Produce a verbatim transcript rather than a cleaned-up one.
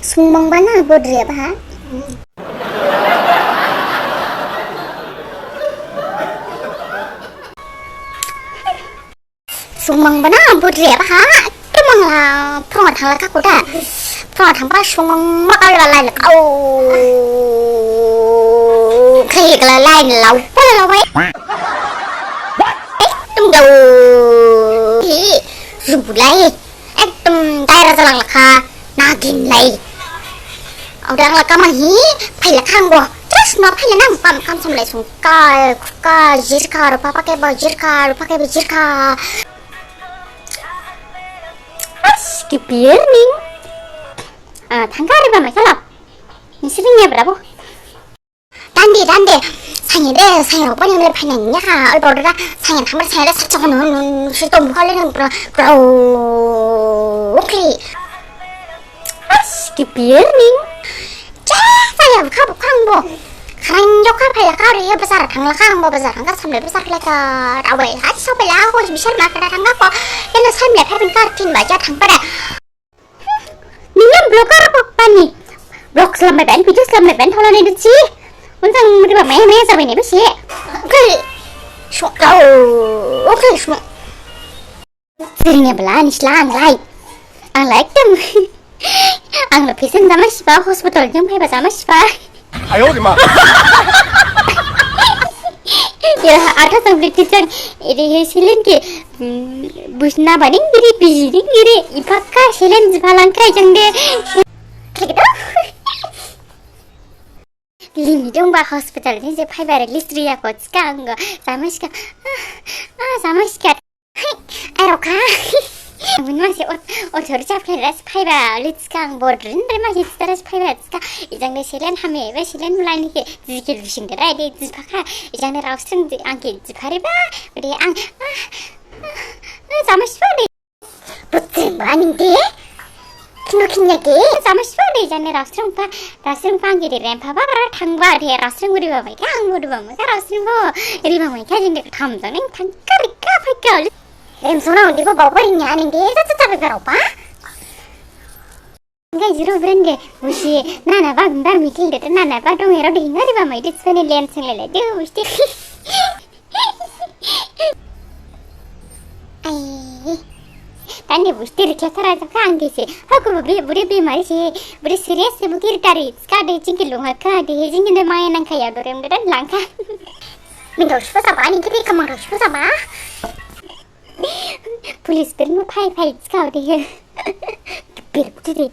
Sungmang bana bodre ba. Sungmang bana bodre ba. Kemang la, phorong thang la kha koda. Phorong thang ba sungmang ma kal la lai la kau. Khai kala lai la pa la wai. Ekdom dau. Hi, rubulai. Ekdom daira jalang la kha. Nagin lai. Odang la kama hi, phai la kha angbo. Just no phai la nang pam kam sam lai sung ka, ka, jirka, rupa pake ba jirka, rupa ke ba jirka. As, ki pierning. Ah, thangka riba mai kala. Nisiring ya berabo. Dande, dande. Sanya de, sanya rok bani mele phainang nya kha. Ol border da, sanya thamar sanya de sakchok no, no, no, si tom bukha le nang bro, bro. Okli. As, ki pierning. Ja, sanya bukha bukha angbo. Kharang jokha phaila kha re, bazar thangla kha angbo, bazar thangkha samle bazar khlai kha. Rawai, ha, so phaila, ho, bisal ma kha thangkha ko. Eno samle phaiphin kha tin baja thangpada. Nini vlogger apa ni? Vlog slambai ban, video slambai ban, tholani duchi. Unsang riba mai mai sabai ni besi. Oke. Sung. Oke, sung. Sering ya bela ni selang lai. Ang like tem. Ang lo patient sama siapa, hospital jam phaiba sama siapa. Ayo, di ma. Ya, ada sang beli cicang. Ini he silin ke. Hmm, busna baning giri, biji ning giri. Ipakka silin jipalangka jang de. Klik do. Limi dong ba hospital ni je phaiba re list riya ko chika anggo. Sama sika. Ah, sama sika. Hai, ai rokha. Mun masi ot, ot hori chap khe res phaiba, lit skang bodrin, re masi res phaiba, ska. Ijang de silen hame, ba silen mulai ni khe, jikil bising de rai de, jipakha. Ijang de rausring de, ang khe jiphari ba, de ang, ah, ah, ah, sama sipa de. Butring ba ning de. Kino kinya ke, sama sipa de, ijang de rausring pa, rausring pa ang khe de rem pa ba, ra thang ba de, rausring uri ba mai, ang uri ba mai, rausring bo, uri ba mai, ka jing de tham jang ning thang kari ka phai ka. Em, sona undi bo bau pari nya ning de, ta ta ta ta rau pa. Ngai zero brand de, busi, nana ba gunda meeting de, nana ba dong ero de, ngari ba mai de, sene lem sing lele de, busi. Ai. Tani busi de, kya kara ja kang de se. Haku buri, buri bimari se, buri serious se, bukir tari, ska de, jingki lunga ka de, jingki de mai nang kaya dorem de, langka. Min dau sipa saba, ni kiri kamang dau sipa saba. Police ber mo phai phai skau de. Ber kuti de.